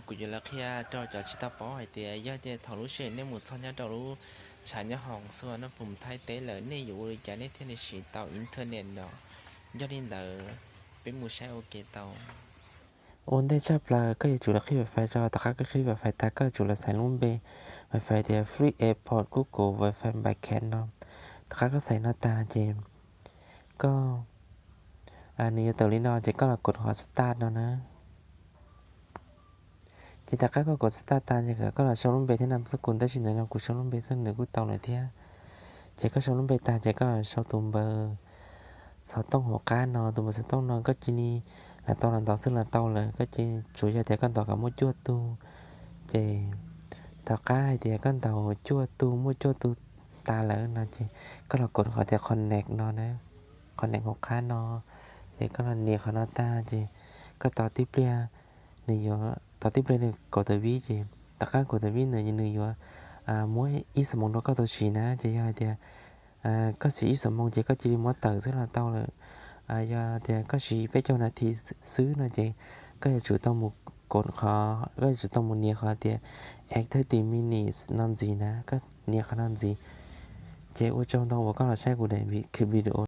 Kuv yuav los qhia rau cov tsis tau paub hais tias yog tias thaum lub sij hawm nej mus txog nyob rau lub tshav nyob hoom xua no pum Thaib teb lawm nej yuav ua li cas nej thiaj li siv tau internet no. Yog li ntawd, peb mus saib ua ke tau. Ua ntej tshaj plaws koj yuav tsum los qhib wifi tso. Tom qab koj qhib wifi tag koj yuav tsum los xaiv lub npe wifi tias Free Airport Google Wi-Fi by Cat no. Tom qab koj xaiv no tag ces koj, nws yuav tawm li no ces koj los kov qhov start no na. Ces tom qab koj kov start tag ces koj los sau lub npe thiab nab xab kus, tab sis ntawm no kuv sau lub npe xwb nws kuj tau lawm thiab. Ces koj sau lub npe tag ces koj los sau tus npawb xov tooj hauv qab no. Tus npawb xov tooj no koj cia li los tau los ntaus xwb los tau lawm, koj cia tsuas yog tias koj ntaus kom muaj cuaj tug. Ces tom qab hais tias koj ntaus cuaj tug muaj cuaj tug tas lawm no ces koj los kov qhov tias connect no na, connect hauv qab no. Ces koj los nias qhov no tag ces koj tos tib pliag, nws yuav tos tib pliag nws kaum tawm vib ces tom qab kaum tawm vib ntawd nws yuav muab ib xuab moos rau koj tau siv na. Ces yog hais tias koj siv ib xuab moos ces koj cia li muab tawm xwb los tau lawm. Yog tias koj siv peb caug nas this xwb no ces koj yuav tsum tau mus kov qhov, koj yuav tsum tau mus nias qhov tias add thirty minutes no ntxiv na, koj nias qhov no ntxiv. Ces ua tsaug ntau uas koj los saib kuv daim video.